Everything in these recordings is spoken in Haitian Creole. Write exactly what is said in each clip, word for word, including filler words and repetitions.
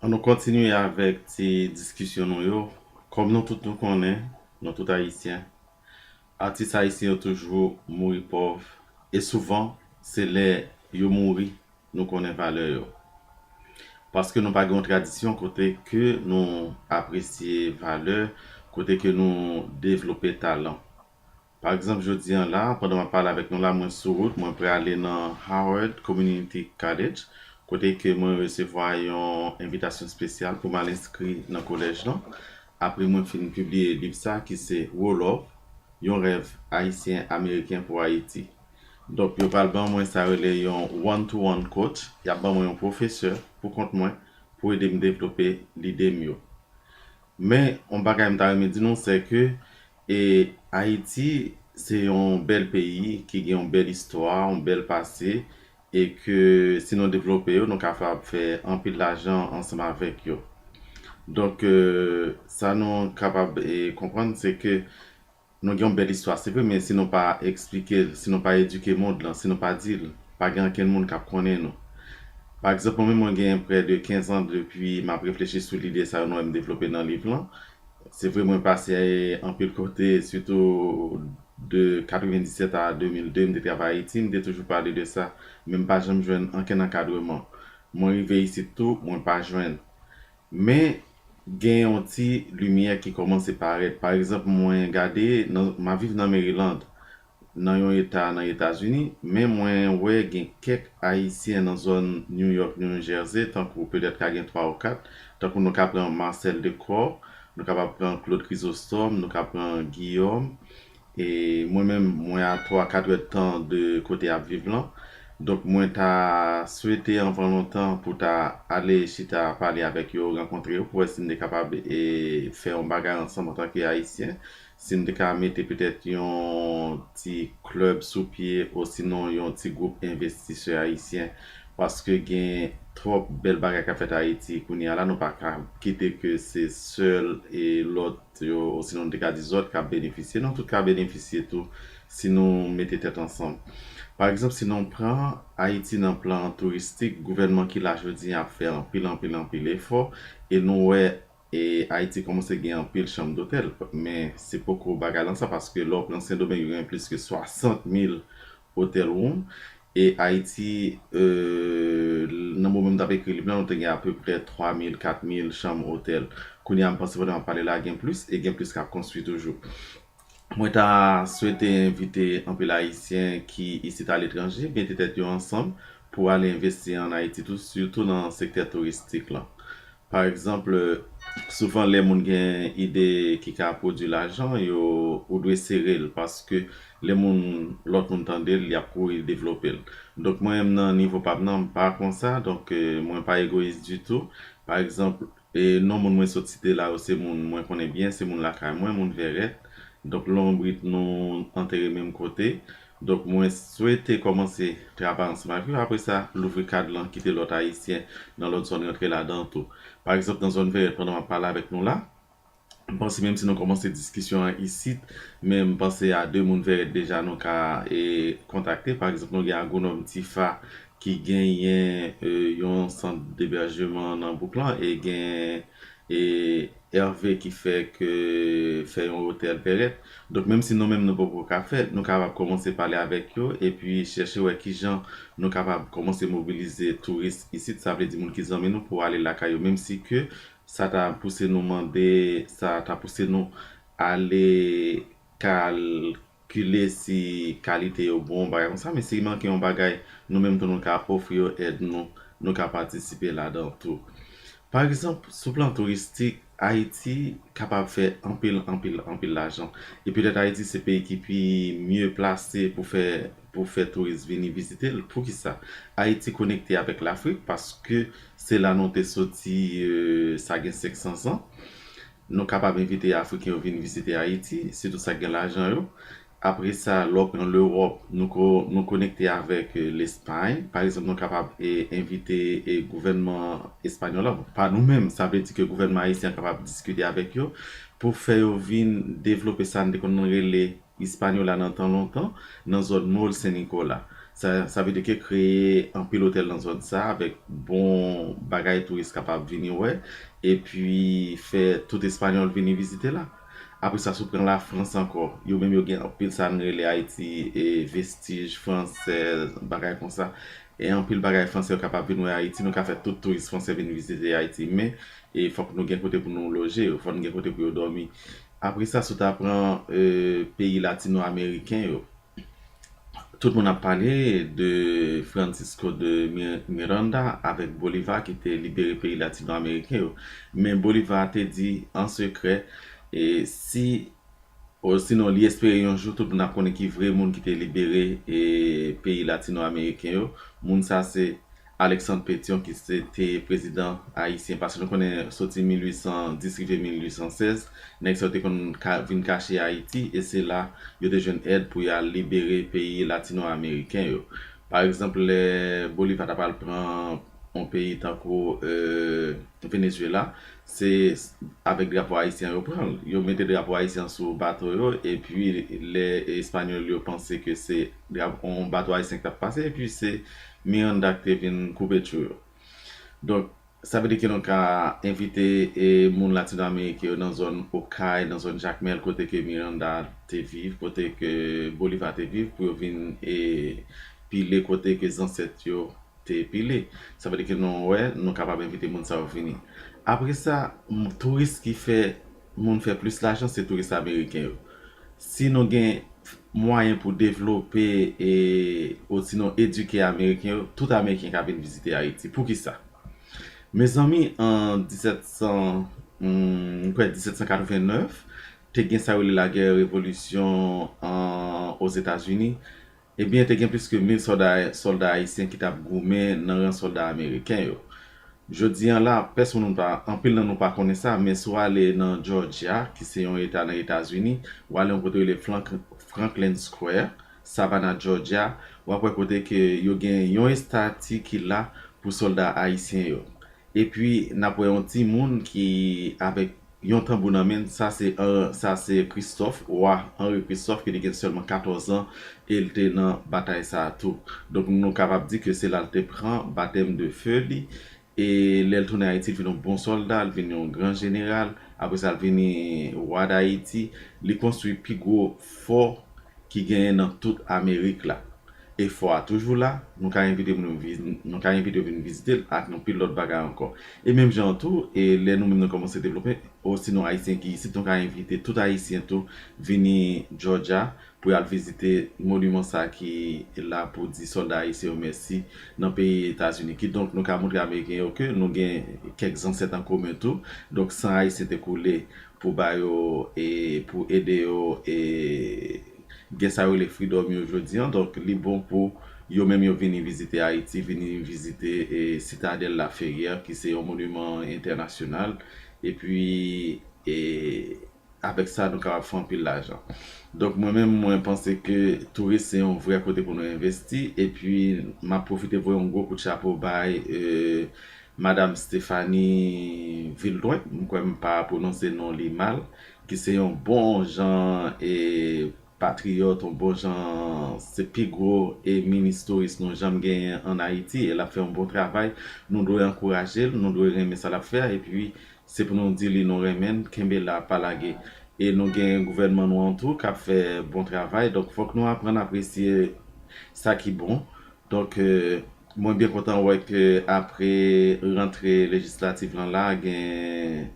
An nou kontinye avèk ti diskisyon nou yo. Kòm nou tout nou konnen, nou tout ayisyen, atis ayisyen yo toujou mouri pòv. E souvan, se lè yo mouri, nou konnen valè yo. Paske nou pa gen yon tradisyon kote ke nou apresye valè, kote ke nou devlope talan. Pa egzanp, jodi an la, pandan m ap pale avèk nou la, mwen sou wout, mwen prale nan Howard Community College, kote ke mwen resevwa yon envitasyon espesyal pou m al enskri nan kolèj lan. Apre mwen fin pibliye liv sa ki se Roll Up, yon rèv ayisyen ameriken pou Ayiti. Donk, yo pral ban mwen sa rele yon one-to-one coach. Y ap ban mwen yon pwofesè pou kont mwen pou ede m devlope lide m yo. Men, yon bagay m ta renmen di nou, se ke e Ayiti se yon bèl peyi ki gen yon bèl istwa, yon bèl pase, e ke si nou devlope yo, nou kapab fè anpil lajan ansanm avèk yo. Donk, e, sa nou kapab e, konprann, se ke nou gen yon bèl istwa, se vre, men si nou pa eksplike l, si nou pa edike mond lan, si nou pa di l, pa gen ankenn moun k ap konnen nou. Pa egzanp, mwen menm, mwen gen prè de kenz an depi m ap reflechi sou lide sa yo nou wè m devlope nan liv lan. Se vre, mwen pase anpil kote, sitou de katrevenndisèt a de mil de, m te travay Ayiti, m te toujou pale de sa, men m pa janm jwenn ankenn ankadreman. Mwen rive isit tou, mwen pa jwenn. Men, gen yon ti limyè ki kòmanse parèt. Pa egzanp, mwen gade, nan, m ap viv nan Maryland, nan yon eta nan Etazini, men mwen wè gen kèk Ayisyen nan zòn New York, New Jersey, tankou petèt ka gen twa ou kat, tankou nou ka pran Marcel Decor, nou kapab pran Claude Chrysostome, nou ka pran Guillaume, e mwen menm, mwen a twa, kat èdtan de kote y ap viv lan. Donk, mwen ta swete anvan lontan pou ta ale chita pale avèk yo, rankontre yo, pou wè si n te kapab e, fè yon bagay ansanm antanke Ayisyen. Si n te ka mete petèt yon ti klèb sou pye, osinon yon ti gwoup envestisè ayisyen, paske gen twòp bèl bagay k ap fèt Ayiti kounye a la, nou pa ka kite ke se sèl e lòt yo, osinon n te ka di zòt, k ap benefisye. Nou tout ka benefisye tou si nou mete tèt ansanm. Pa egzanp, si nou pran Ayiti nan plan touristik, gouvènman ki la jodi a ap fè anpil, anpil, anpil efò, e nou wè e Ayiti kòmanse gen anpil chanm dotèl, men se poko bagay lan sa, paske lè w pran Sendomeng, yo gen plis ke swasant mil hotel room, e Ayiti, e, nan moman m t ap ekri liv lan, nou te gen apeprè twa mil, kat mil chanm otèl. Kounye a, m panse pandan m ap pale la, gen plis, e gen plis k ap konstwi toujou. Mwen ta swete envite anpil Ayisyen ki isit aletranje mete tèt yo ansanm pou ale envesti ann Ayiti tou, sitou nan sektè touristik lan. Pa egzanp, souvan lè moun gen ide ki ka pwodui lajan, yo, ou dwe sere l, paske lè moun, lòt moun tande l, y ap kouri devlope l. Donk, mwen menm nan nivo pa m nan, m pa konsa, donk, e, mwen pa egoyis ditou. Pa egzanp, e, non moun mwen sot site la yo, se moun mwen konnen byen, se moun lakay mwen, moun Vèrèt. Donk, lonbrit nou antere menm kote. Donk, mwen swete kòmanse travay ansanm avèk yo. Apre sa, louvri kad lan, kite lòt Ayisyen nan lòt zòn rantre ladan tou. Pa egzanp, nan zòn Vèrèt, pandan m ap pale avèk nou la, m panse menm si nou kòmanse diskisyon an isit, men m panse a de moun Vèrèt deja nou ka e, kontakte. Pa egzanp, nou gen agwonòm Tifa ki genyen e, yon sant debèjman nan bouk lan e gen e, Hervé ki fè ke fè yon otèl Vèrèt. Donk, menm si nou menm nou poko ka fè, nou kapab kòmanse pale avèk yo epi chèche wè kijan nou kapab kòmanse mobilize touris isit, sa vle di moun ki zanmi nou pou ale lakay yo, menm si ke sa ta pouse nou mande, sa ta pouse nou ale kalkile si kalite yo bon, bagay konsa, men si manke yon bagay, nou menm tou nou ka ofri yo èd nou, nou ka patisipe ladan tou. Pa egzanp, sou plan touristik, Ayiti kapab fè anpil, anpil, anpil lajan. E petèt Ayiti se peyi ki pi mye plase pou fè, pou fè touris vini vizite l. Poukisa? Ayiti konekte avèk Lafrik paske se la nou te soti, e, sa gen senk san zan. Nou kapab envite Afriken yo vin vizite Ayiti, sitou sa k gen lajan yo. Apre sa, lè w pran Lewòp, nou ko-, nou konekte avèk, e, Lespay. Pa egzanp, nou kapab, e, envite, e, gouvènman espanyòl la, pa nou menm, sa vle di ke gouvènman ayisyen an kapab diskite avèk yo pou fè yo vin devlope sa n te konn rele Ispanyola nan tan lontan, nan zòn Mòl Sen Nikola. Sa, sa vle di ke kreye anpil otèl nan zòn sa avèk bon bagay touris kapab vini wè, epi fè tout Espanyòl vini vizite la. Apre sa, si w pran Lafrans ankò, yo menm yo gen anpil sa n rele Ayiti e vestij fransè, bagay konsa. E anpil bagay fransè yo kapab vin wè Ayiti, nou ka fè tout touris fransè vin vizite Ayiti, men e fòk nou gen kote pou nou loje yo, fòk nou gen kote pou yo dòmi. Apre sa, si w ta pran e, peyi latino-ameriken yo, tout moun ap pale de Francisco de Mi- Miranda avèk Bolivar ki te libere peyi latino-ameriken yo. Men Bolivar te di an sekrè, e si, osinon li espere yon jou tout moun ap konnen ki vre moun ki te libere e, peyi latino-ameriken yo. Moun sa se Alexandre Pétion ki se te prezidan ayisyen, paske nou konnen soti mil uit san dis rive mil uit san sèz, nèg sa yo te konn ka, vin kache Ayiti, e se la yo te jwenn èd pou y al libere peyi latino-ameriken yo. Pa egzanp, lè Bolivar ta pral pran yon peyi tankou e, Venezuela, se avèk drapo ayisyen yo pran l. Yo mete drapo ayisyen sou bato yo, epi lè Espanyòl yo panse ke se yon bato ayisyen ki t ap pase, epi se Miranda ki te vin koupe tchou yo. Donk, sa vle di ke nou ka envite e, moun latino-ameriken yo nan zòn Okay, nan zòn Jakmèl, kote ke Miranda te viv, kote ke Bolivar te viv, pou yo vin e, pile kote ke zansèt yo te pile. Sa vle di ke nou wè, nou kapab envite moun sa yo vini. Apre sa, touris ki fè moun fè plis lajan, se touris ameriken yo. Si nou gen mwayen pou devlope e osinon edike ameriken yo, tout ameriken ka vin vizite Ayiti. Poukisa? Mezanmi, an disèt san, m kwè disèt san katreven nèf, te gen sa yo rele lagè revolisyon an Ozetazini. Ebyen, te gen plis ke mil sòlda, sòlda ayisyen ki t ap goumen nan ran sòlda ameriken yo. Jodi an la, pèsonn nou pa, anpil nan nou pa konnen sa, men si w ale nan Jòjya, ki se yon eta nan Etazini, w ale yon kote rele Frank- Franklin Square, Savannah, Jòjya, w ap wè kote ke yo gen yon estati ki la pou sòlda ayisyen yo. Epi, n ap wè yon timoun ki avèk yon tanbou nan men l, sa se, sa se Christophe, wa Henri Christophe, ki te gen sèlman katòz an, e l te nan batay sa a tou. Donk, nou kapab di ke se la l te pran batèm de fe li, e lè l tounen Ayiti, l vin yon bon sòlda, l vin yon gran jeneral, apre sa, l vini wa Dayiti, li konstwi pi gwo fò ki genyen nan tout Amerik la. E fò a toujou la, nou ka envite moun yo vin, nou ka envite yo vin vizite l ak yon pil lòt bagay ankò. E menm jan an tou, e lè nou menm nou kòmanse devlope, osinon ayisyen ki isit, nou ka envite tout ayisyen tou vini Jòjya pou y al vizite moniman sa ki la pou di sòlda ayisyen yo mèsi nan peyi Etazini. Kidonk, nou ka montre ameriken yo ke nou gen kèk zansèt an komen tou. Donk, san ayisyen te koule pou ba yo e pou ede yo e gen sa yo rele freedom yo jodi an. Donk, li bon pou yo menm yo vini vizite Ayiti, vini vizite e Citadelle Laferrière, ki se yon moniman entènasyonal. Epi, e avèk sa, nou kapab fè anpil lajan. Donk, mwen menm, mwen panse ke touris se yon vrè kote pou nou envesti. Epi, m ap pwofite voye yon gwo kout chapo bay e, Madam Stéphanie Vildoin, m kwè m pa pwononse non li mal, ki se yon bon jan e patriyòt, yon bon jan, se pi gwo e minis touris nou janm genyen ann Ayiti, e l ap fè yon bon travay. Nou dwe ankouraje l, nou dwe renmen sa l ap fè, epi se pou nou di li nou renmen l, kenbe la, pa lage. E nou gen gouvènman nou an tou k ap fè bon travay, donk fòk nou aprann apresye sa ki bon. Donk, e, mwen byen kontan wè ke apre rantre lejislatif lan la, gen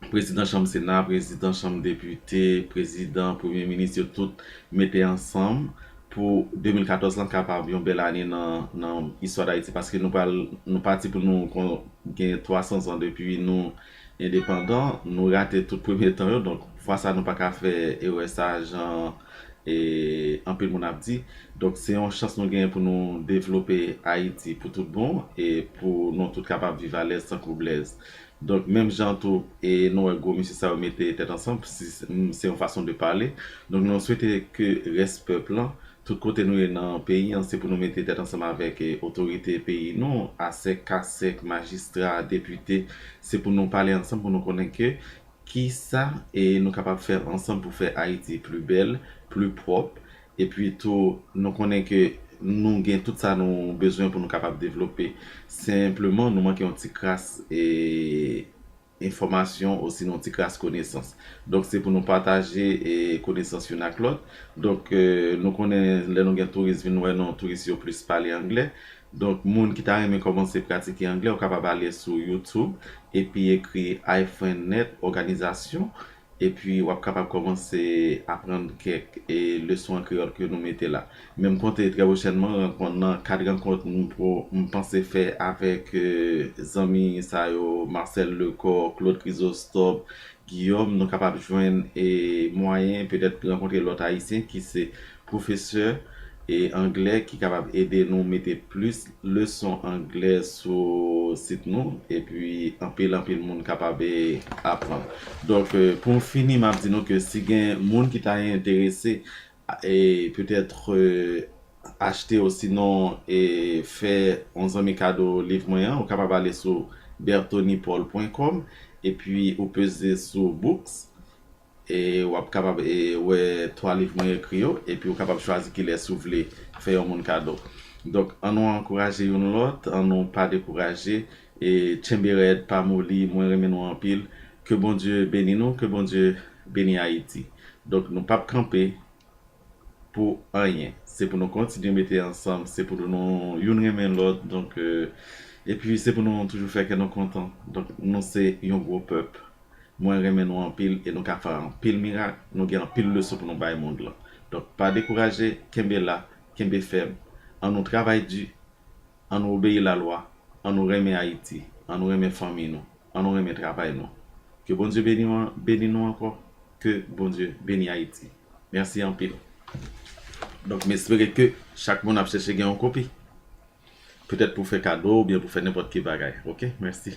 prezidan chanm Sena, prezidan chanm depite, prezidan, premye minis, yo tout mete ansanm pou de mil katòz lan kapab yon bèl ane nan, nan istwa Dayiti, paske nou pral, nou pati pou nou kon, gen twa san zan depi nou endepandan, nou rate tout premye tan yo, donk fwa sa nou pa ka fè erè sa jan e anpil moun ap di. Donk, se yon chans nou genyen pou nou devlope Ayiti pou tout bon e pou nou tout kapab viv alèz tankou blèz. Donk, menm jan tou, e nou wè gwo mesye sa yo mete tèt ansanm, si, se yon fason de pale. Donk, nou swete ke rès pèp lan, tout kote nou ye nan peyi an, se pou nou mete tèt ansanm avèk e, otorite peyi nou, asèk, kasèk, majistra, depite, se pou nou pale ansanm, pou nou konnen ke kisa e nou kapab fè ansanm pou fè Ayiti pli bèl, pli pwòp, epi tou nou konnen ke Nou gen tout sa nou bezwen pou nou kapab devlope. Senpleman, nou manke yon ti kras e enfòmasyon, osinon ti kras konesans. Donk, se pou nou pataje e konesans youn ak lòt. Donk, e, nou konnen lè nou gen touris vin wè nou, touris yo plis pale anglè. Donk, moun ki ta renmen kòmanse pratike anglè, ou kapab ale sou YouTube epi ekri iFriendNet òganizasyon, epi w ap kapab kòmanse aprann kèk e leson an kreyòl ke nou mete la. Men m konte trè pwochènman rankont nan kad rankont m, m panse fè avèk e, zanmi sa yo, Marcel Lecor, Claude Chrysostome, Guillaume, nou kapab jwenn e mwayen petèt rankontre lòt ayisyen ki se pwofesè e anglè ki kapab ede nou mete plis leson anglè sou sit nou, epi anpil anpil moun kapab e aprann. Donk, e, pou m fini, m ap di nou ke si gen moun ki ta enterese e petèt e, achte osinon e fè yon zanmi kado liv mwen an, ou kapab ale sou bertonypaul pwen kòm epi ou peze sou books e w ap kapab e wè twa liv mwen ekri yo, epi ou kapab chwazi kilès ou vle fè yon moun kado. Donk, annou ankouraje youn lòt, annou pa dekouraje, e tchenbe rèd, pa moli, mwen renmen nou anpil. Ke Bondye beni nou, ke Bondye beni Ayiti. Donk, nou p ap kanpe pou anyen. Se pou nou kontinye mete ansanm, se pou nou youn renmen lòt, donk, e, epi se pou nou toujou fè kè nou kontan. Donk, nou se yon gwo pèp. Mwen renmen nou anpil e nou ka fè anpil mirak, nou gen anpil leson pou nou bay mond lan. Donk, pa dekouraje, kenbe la, kenbe fèm. Annou travay di, annou obeyi lalwa, annou renmen Ayiti, annou renmen fanmi nou, annou renmen travay nou. Ke Bondye beni, beni nou ankò, ke Bondye beni Ayiti. Mèsi anpil. Donk, m espere ke chak moun ap chèche gen yon kopi. Petèt pou fè kado oubyen pou fè nenpòt ki bagay. Oke? Mèsi.